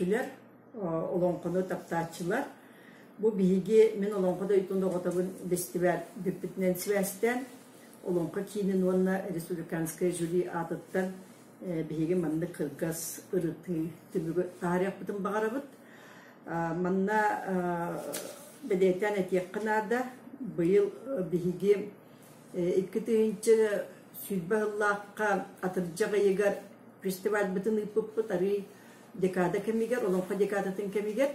Көрөөччүлэр, олоҥхону таптааччылар! Бу биһиги Мин олоҥхо дойдутун оҕотобун бэстибээл бүппүтүнэн сибээстээн, Олоҥхо киинин уонна республиканскай жюри аатыттан биһиги маннык кылгас ырытыы түмүгү таһаарыахпытын баҕарабыт. Манна бэлиэтээн этиэххэ наада, быйыл биһиги 2020 сыллаахха атырдьах ыйыгар фестивальбытын ыыппыппыт арыый декада кэмигэр, Олоҥхо декадатын кэмигэр.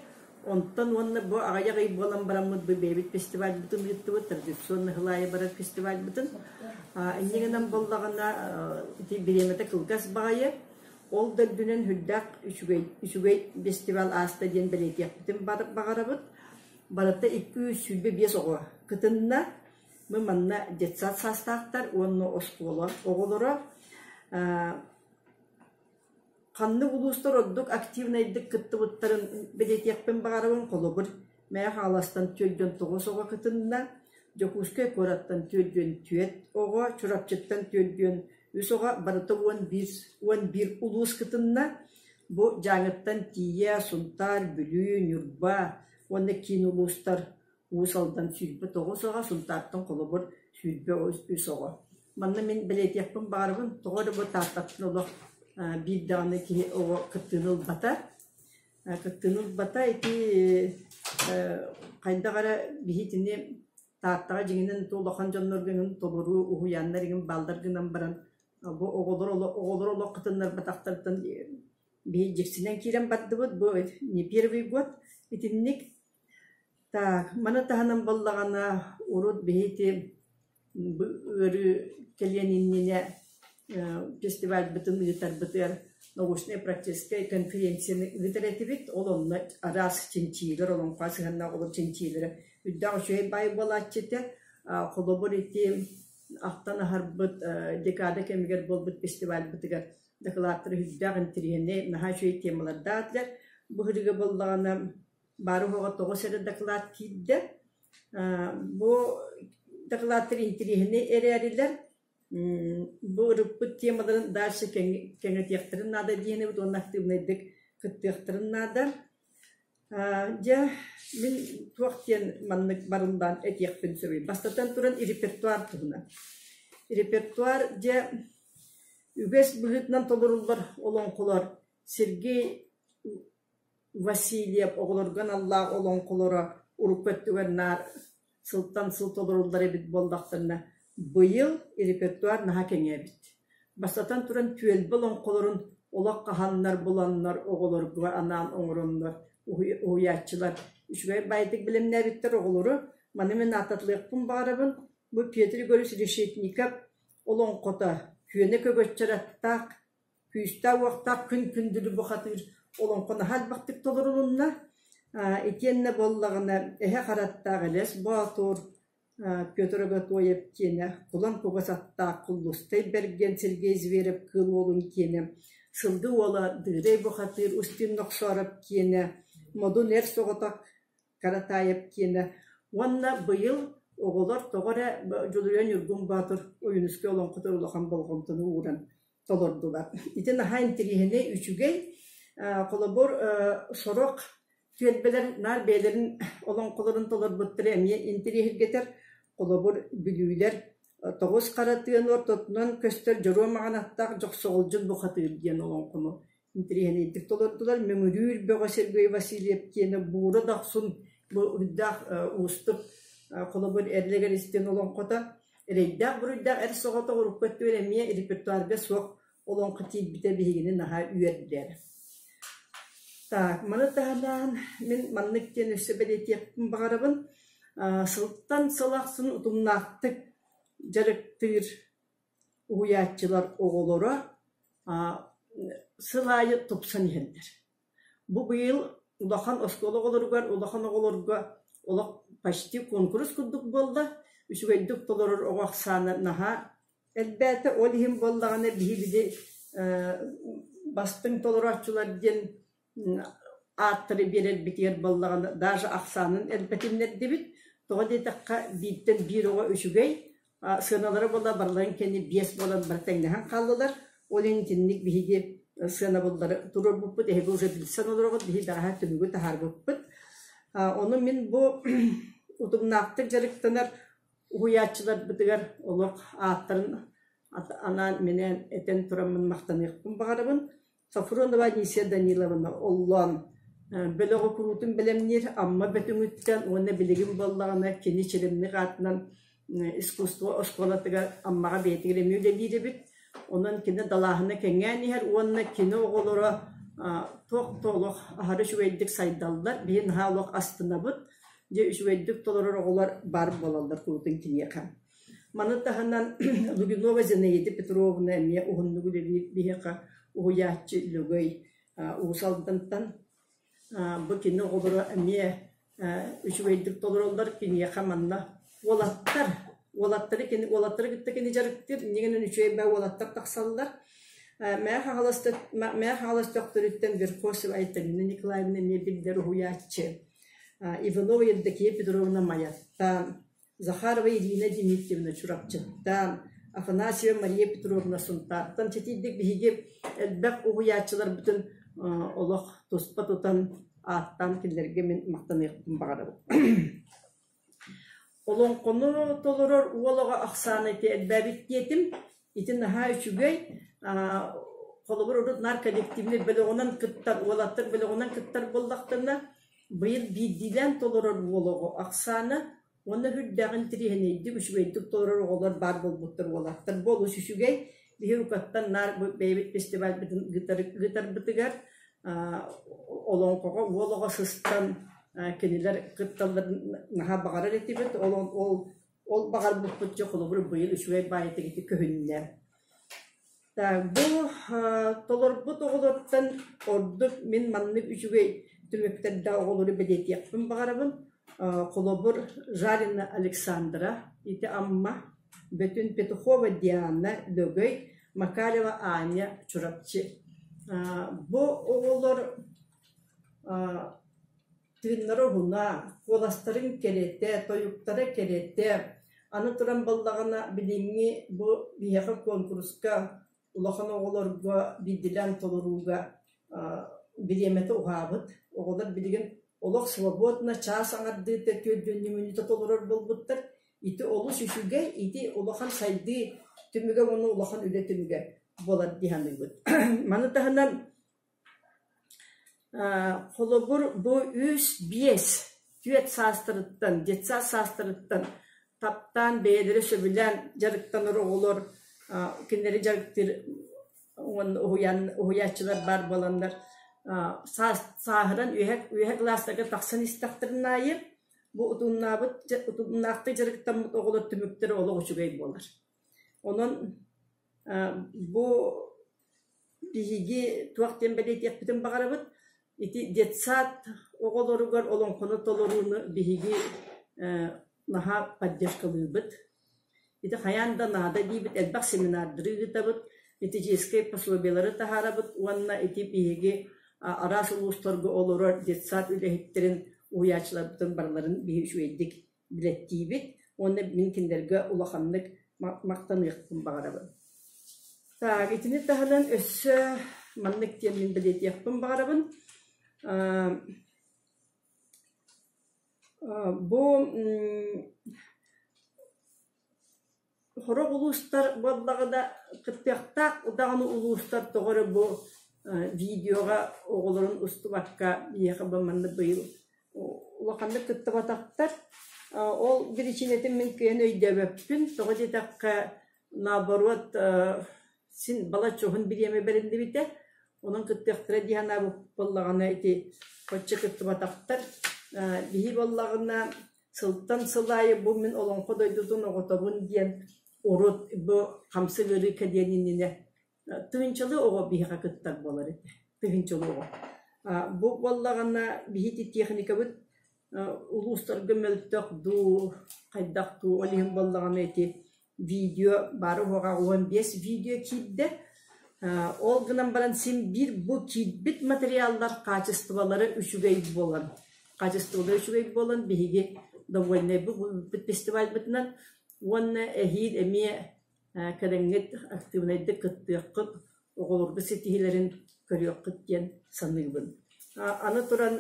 Онтон уонна бу аҕыйах ый буолан бараммыт бу бэйэбит фестивальбытын ыыттыбыт, традиционно сыл аайы барар фестивальбытын. Инньэ гынан буоллаҕына, ити бириэмэтэ кылгас баҕайы. Ол да үрдүнэн сүрдээх үчүгэй, үчүгэй фестиваль ааста диэн бэлиэтиэхпитин баҕарабыт. Барыта 225 оҕо кытынна. Бу манна детсад саастаахтар уонна оскуола оҕолоро. Ханнык улуустар ордук активнайдык кыттыбыттарын бэлиэтиэхпин баҕарабын. Холобур, Мэҥэ Хаҥаластан 49 оҕо кытынна, Дьокуускай куораттан 44 оҕо, Чурапчыттан 43 оҕо, барыта 11 улуус кытынна. Бу Дьааҥыттан тиийэ Сунтаар, Бүлүү, Ньурба уонна киин улуустар Уус Алдан 29 оҕо, Сунтаартан холобур 23 оҕо. Манна мин бэлиэтиэхпин баҕарабын, тоҕо эрэ бу Тааттаттан олох биир даҕаны киһи оҕо кыттыыны ылбата. Кыттыыны ылбата ити хайдах эрэ биһи итини Тааттаҕа дьиҥинэн улахан дьоннорго иҥин толоруу уһуйааннар иҥин бааллар гынан баран бу оҕолор оҕолор олох кытыннарбатахтарыттан биһи дьиксинэн киирэн бардыбыт. Бу не первый год итинник. Так, маны таһынан буоллаҕына, урут биһи ити ыарыы кэлиэн иннинэ фестивальбытын ыытарбытыгар научнай-практическай конференцияны ыытар этибит. Ол онно араас чинчийиилэр, олоҥхо сыһыаннаах олор чинчийиилэрэ үрдээх үчүгэй баай буолааччы этэ. Холобур, ити ахтан аһарбыт декада кэмигэр буолбут фестивальбытыгар дакылааттары үрдээх интэриэһинэй, наһаа үчүгэй темалардаах этилэр. Бу ыһыыга буоллаҕына Бары оһоҕо тоҕус эрэ дакылаат киирдэ. Бу дакылааттар интэриэһинэй эрээрилэр бу ырыппыт темаларын дальше кэҥэтиэхтэрин наада диэнибит уонна актыыбынайдык кыттыахтарын наада. Дьэ, мин туох диэн маннык барыллаан этиэхпин сөбүй? Бастатан туран, репертуар туһунан. Репертуар дьэ үгэс быһыытынан толоруллар олоҥхолор Сергей Васильев оҕолорго аналлаах олоҥхолоро урукку өттүгэр наар сылтан сыл толоруллар эбит буоллахтарына, быйыл репертуар наһаа кэҥээбит. Бастатан туран, түөлбэ олоҥхолорун олох хаһаннар буланнар оҕолорго анаан оҥороннор уһуйааччылар үчүгэй баайдык бэлэмнээбиттэр оҕолору. Маны мин ааттатылыахпын баҕарабын. Бу Петр Егорович Решетников олоҥхото күөнэ көгөччөр аттаах Күүстээх-уохтаах күн күндүлү бухатыыр олоҥхо наһаа элбэхтик толорулунна. Итиэннэ буоллаҕына Эһэ Хараттаах Элэс Боотур, Петр Оготоев киэнэ, Кулан Кугас аттаах Куллустай Бэргэн Сергей Зверев Кыыл Уолун киэнэ, Сылгы Уола Дыырай Бухатыыр Устин Нохсоороп киэнэ, Модун Эр Соҕотох Каратаев киэнэ уонна быйыл оҕолор тоҕо эрэ Дьулуруйан Ньургун Боотур Ойуунускай олоҥхотугар улахан болҕомтону ууран толордулар. Ити наһаа интэриэһинэй, үчүгэй. Холобур, сорох түөлбэлэр наар бэйэлэрин олоҥхолорун толорбуттара эмиэ интэриэһиргэтэр. Холобур, бүлүүлэр Тоҕус хара тыаны ортотунан көстөр Дьоруо маҥан аттаах Дьохсоҕолдьун бухатыыр диэн олоҥхону интэриэһинэйдик толордулар. Мөҥүрүүр бөҕө Сергей Васильев диэнэ Буура Дохсун бу үрдээх уустук холобур Эрлэгэр истин олоҥхото Эрэйдээх-буруйдаах эр соҕотох урукку өттүгэр эмиэ репертуарга суох олоҥхо киирбитэ биһигини наһаа үөрдэр. Так, маны таһынан мин маннык диэн өссө бэлиэтиэхпин баҕарабын. Сылтан сыл ахсын утумнаахтык дьарыктыыр уһуйааччылар оҕолоро сыл аайы тупсан иһэллэр. Бу быйыл улахан оскуола оҕолоругар, улахан оҕолорго олох почти куонкурус курдук буолла. Үчүгэйдик толорор оҕо ахсаана наһаа элбээтэ. Ол иһин буоллаҕына биһи били бастыҥ толорооччулар диэн ааттары биэрэрбитигэр буоллаҕына даже ахсаанын элбэтиннэрдибит. Тоҕо диэтэххэ бииртэн биир оҕо үчүгэй, сыаналара буолла барыларын кэннэ биэс буолан бары тэҥнэһэн хааллылар. Ол иһин итинник биһиги. сыанабыллары туруорбуппут, эһиги уже билсэн олороҕут, биһи бэҕэһээ түмүгү таһаарбыппыт. Ону мин бу утумнаахтык дьарыктанар уһуйааччыларбытыгар олох ааттарын анаан-минээн этэн тураммын махтаныахпын баҕарабын. Софронова Анисия Даниловна Оллоон бөлөҕү куруутун бэлэмниир Амма Бөтүҥүттэн уонна билигин буоллаҕына кини Чилимник аатынан искусство оскуолатыгар Аммаҕа бэйэтигэр эмиэ үлэлиир эбит. Онон кини далааһына кэҥээн иһэр уонна кини оҕолоро туох да олох аһары үчүгэйдик сайдаллар. Биһи наһаа олох астынабыт. Дьэ үчүгэйдик толорор оҕолор баар буолаллар куруутун киниэхэ. Маны таһынан Лугинова Зинаида Петровна эмиэ уһуннук үлэлиир биһиэхэ уһуйааччы Лөгөй Уус Алдантан. Бу кини оҕолоро эмиэ үчүгэйдик толороллор. Киниэхэ манна уолаттар, уолаттары кини уолаттары кытта кини дьарыктыыр. Инньэ гынан үчүгэй баа уолаттар тахсаллар. Мэҥэ Хаҥалас Мэҥэ Хаҥалас Төхтөрүттэн Верхосова Айталина Николаевна эмиэ биллэр уһуйааччы. Иванова Евдокия Петровна Майаттан, Захарова Ирина Дмитриевна Чурапчыттан, Афанасьева Мария Петровна Сунтаартан ситийдик биһиги элбэх уһуйааччыларбытын олох туспа тутан ааттаан кинилэргэ мин махтаныахпын баҕарабын. Олоҥхону толорор уол оҕо ахсаана ити элбээбит диэтим. Ити наһаа үчүгэй. Холобур, урут наар коллективнай бөлөҕүнэн кыттар, уолаттар бөлөҕүнэн кыттар буоллахтарына, быйыл биирдиилээн толорор уол оҕо ахсаана уонна үрдээх интэриэһинэйдик, үчүгэйдик толорор оҕолор баар буолбуттар уолаттар. Бу олус үчүгэй. Биһи рукаттан наар бу бэйэбит фестивальбытын ыытарбытыгар олоҥхоҕо уол оҕо сыстан кинилэр кытталларын наһаа баҕарар этибит. Ол ол ол баҕарбыппыт дьэ холобур быйыл үчүгэй баайытык ити көһүннэ. Бу толорбут оҕолортон ордук мин маннык үчүгэй түмүктэрдээх оҕолору бэлиэтиэхпин баҕарабын. Холобур, Жарина Александра, ити Амма, Бөтүн Петухова Диана, Лөгөй, Макарова Аня, Чурапчы. Бу оҕолор Тыыннара уһуна, куоластарын кэрэтэ, тойуктара кэрэтэ, аны туран буоллаҕына билиҥҥи бу биһиэхэ куонкуруска улахан оҕолорго биирдиилээн толорууга бириэмэтэ уһаабыт. Оҕолор билигин олох свободно чаас аҥардыыта түөрт мүнүүтэ толорор буолбуттар. Ити олус үчүгэй, ити улахан сайдыы түмүгэ уонна улахан үлэ түмүгэ буолар дии саныыбыт. Маны таһынан Холобур, бу үс, биэс, түөрт саастарыттан, детсад саастарыттан таптаан, бэйэлэрэ сөбүлээн дьарыктанар оҕолор кинилэри дьарыктыыр уонна уһуйаан уһуйааччылар баар буоланнар саас сааһыран үөһэ үөһэ кылаастарга тахсан истэхтэрин аайы бу утумнаабыт утумнаахтык дьарыктаммыт оҕолор түмүктэрэ олох үчүгэй буолар. Онон бу Биһиги туох диэн бэлиэтиэхпитин баҕарабыт, ити детсад оҕолоругар олоҥхону толорууну биһиги наһаа поддержкалыыбыт. Ити хайаан да наада диибит, элбэх семинардары ыытабыт, методическай пособиелары таһаарабыт уонна ити биһиги араас улуустарга олорор детсад үлэһиттэрин, уһуйааччыларбытын барыларын биһи үчүгэйдик билэттиибит уонна мин кинилэргэ улаханнык махтаныахпын баҕарабын. Так, итини таһынан өссө маннык диэн мин бэлиэтиэхпин баҕарабын. Бу Сорох улуустар буоллаҕына кыттыахтаах даҕаны улуустар тоҕо эрэ бу видеоҕа оҕолорун устубакка биһиэхэ бу манна быйыл улаханнык кыттыбатахтар. Ол биричиинэтин мин кыайан өйдөөбөппүн. Тоҕо диэтэххэ, наоборот син балачча уһун бириэмэ бэриллибитэ. Онон кыттыахтара дии санаабыт буоллаҕына ити оччо кыттыбатахтар. Биһи буоллаҕына Сылтан сыл аайы бу мин Олоҥхо дойдутун оҕотобун диэн урут бу хамсык ыарыы кэлиэн иннинэ тыһыынчалыы оҕо биһиэхэ кыттар буолар этэ. Тыһыынчалыы оҕо. Бу буоллаҕына биһиги техникабыт улуустарга мөлтөх дуу, хайдах дуу, ол иһин буоллаҕына ити видео бары уһуоҕа 15 видео киирдэ. Ол гынан баран син биир бу киирбит материаллар хаачыстыбалара үчүгэй буолан, хаачыстыбалара үчүгэй буолан биһиги довольнайбыт фестивальбытынан уонна эһиил эмиэ кэлэҥҥит активнайдык кыттыаххыт. оҕолорго ситиһиилэрин көрүөххүт диэн саныыбын. Аны туран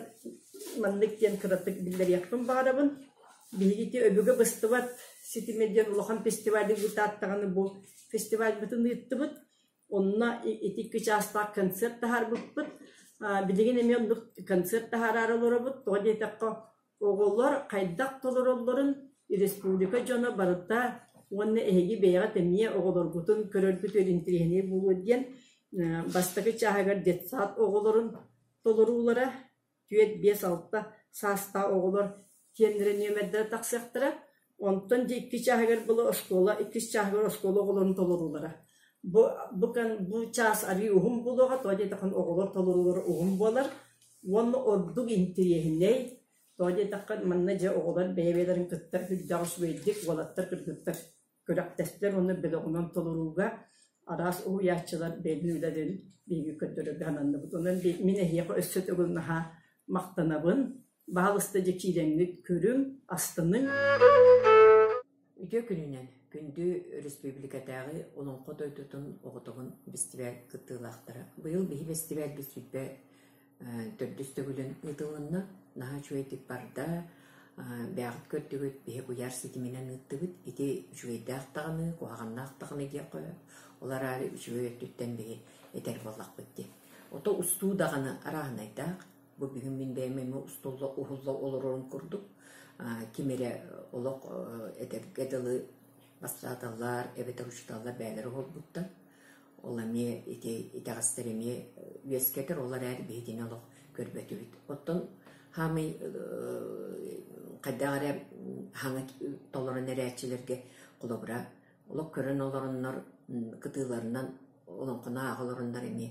маннык диэн кыратык биллэриэхпин баҕарабын. Биһиги ити өбүгэ быстыбат ситимэ диэн улахан фестивалы ыытааттаҕына бу фестивальбытын ыыттыбыт. Онно ити икки чаастаах концерт таһаарбыппыт. Билигин эмиэ оннук концерт таһаараары олоробут. Тоҕо диэтэххэ, оҕолор хайдах толороллорун республика дьоно барыта уонна эһиги бэйэҕит эмиэ оҕолоргутун көрөргүт интэриэһинэй буолуо диэн бастакы чааһыгар детсад оҕолорун толоруулара түөрт, биэс, алта саастаах оҕолор тиэннэрэ нүөмэрдэрэ тахсыахтара. Онтон дьэ икки чааһыгар было оскуола, иккис чааһыгар оскуола оҕолорун толоруулара. Бу бу бу чаас арыый уһун буолуоҕа, тоҕо диэтэххэ оҕолор толоруулара уһун буолар уонна ордук интэриэһинэй. Тоҕо диэтэххэ манна дьэ оҕолор бэйэ-бэйэлэрин кытта үрдээх үчүгэйдик уолаттар, кыргыттар күрэхтэстэр уонна бөлөҕүнэн толорууга араас уһуйааччылар бэйэлэрин үлэлэрин биһиги көрдөрөргө сананныбыт. Онон мин эһиэхэ өссө төгүл наһаа махтанабын. Баһаалыста дьэ киирэҥҥит көрүҥ, астыныҥ. Үтүө күнүнэн күндү өрөспүүбүлүкэтээҕи Олоҥхо дойдутун оҕотоҕун бэстибээл кыттыылаахтара. Быйыл биһи бэстибээлбит сүүрбэ төрдүс төгүлүн ыытылынна. Наһаа үчүгэйдик барда. Бэйэҕит көрдүгүт, биһи куйаар ситиминэн ыыттыбыт. Ити үчүгэйдээх даҕаны, куһаҕаннаах даҕаны диэххэ сөп. Ол араары үчүгэй өттүттэн биһи этэр буоллахпыт дии. Ото устуу даҕаны арааһынайдаах. Бу бүгүн мин бэйэм эмиэ устулла уһулла олорорум курдук ким эрэ олох этэргэ дылы бастааталлар эбэтэр учууталлар бэйэлэрэ уһулбуттар. Ол эмиэ ити итэҕэстэр эмиэ үөскэтэр, ол эрээри биһигини олох көрбөтүбүт. Оттон хаамый хайдах эрэ хаҥа толорон эрээччилэргэ холобура олох көрөн олороннор кытыыларынан олоҥхону ааҕа олороннор эмиэ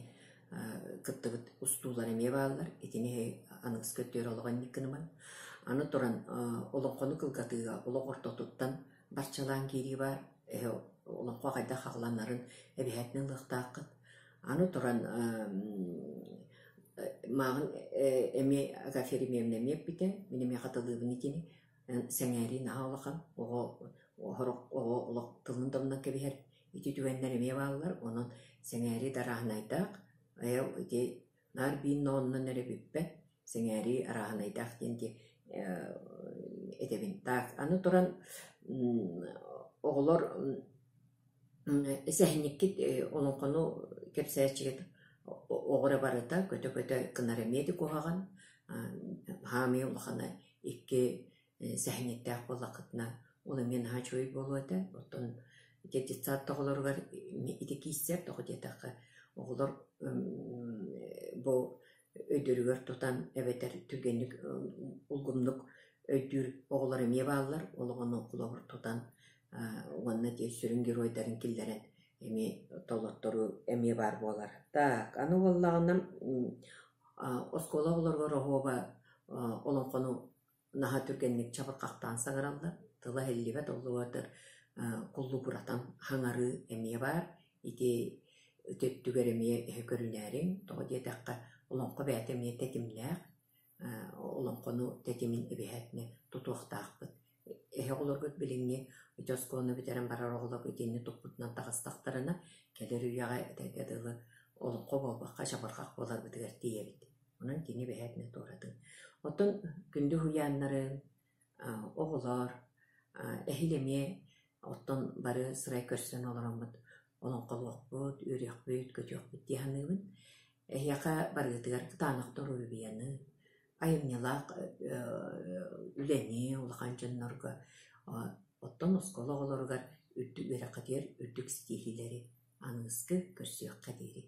кыттыбыт устуулар эмиэ бааллар. Итини аныгыскы өттүгэр олох инник гыныман. Аны туран олоҥхону кылгатыыга олох ортотуттан барчалаан киирии баар. Эһэ олоҥхо хайдах хаҕыланарын эбэһээтинэ ылыахтааххыт. Аны туран мааҕын эмиэ Агафья Еремеевна эмиэ эппитэ, мин эмиэ хатылыыбын итини. Сэҥээрии наһаа улахан, оҕо сорох оҕо олох тылын да умнан кэбиһэр. Ити түгэннэр эмиэ бааллар, онон сэҥээрии дарааһынайдаах. Ити наар биир нооннон эрэ бүппэт, сэҥээрии арааһынайдаах диэн ити этэбин. Так, аны туран оҕолор сэһэнньиккит олоҥхону кэпсээччигит оҕо эрэ барыта көтө-көтө гынар эмиэ да куһаҕан, хаамыы улахана икки сэһэнньиктээх буоллаххытына ол эмиэ наһаа үчүгэй буолуо этэ. Оттон ити детсад оҕолоругар ити киирсэр, тоҕо диэтэххэ оҕолор бу өйдөрүгэр тутан эбэтэр түргэнник улгумнук өйдүүр оҕолор эмиэ бааллар. Ол оҕону холобур тутан уонна ити сүрүн геройдарын киллэрэн эмиэ толотторуу эмиэ баар буолар. Так, аны буоллаҕына оскуола оҕолоругар оһуоба олоҥхону наһаа түргэнник чабырҕахтаан саҥараллар, тыла иһиллибэт, ол уотар куллугуратан хаҥарыы эмиэ баар. Ити өттүгэр эмиэ эһэ көрүнээриҥ, тоҕо диэтэххэ олоҥхо бэйэтэ эмиэ тэтимнээх, олоҥхону тэтимин эбэһээтинэ тутуохтаахпыт. Эһэ оҕолоргут билиҥҥи ити оскуоланы бүтэрэн барар оҕолор итинни туппутунан таҕыстахтарына, кэлэр үйэҕэ этэргэ дылы олоҥхо буолбакка чабырҕах буоларбытыгар тиийэбит. Онон кини бэһээтинэ туоратын. Оттон күндү уһуйааннарын, оҕолор, эһил эмиэ оттон бары сырай көрсөн олороммут олоҥхолуохпут, үөрүөхпүт, көтүөхпүт дии саныыбын. Эһиэхэ барыгытыгар кытаанах доруобуйаны, айымньылаах үлэни улахан дьоннорго, оттон оскуола оҕолоругар үрдүк үөрэххитигэр үрдүк ситиһиилэри аныгыскы көрсүөххэ диэри.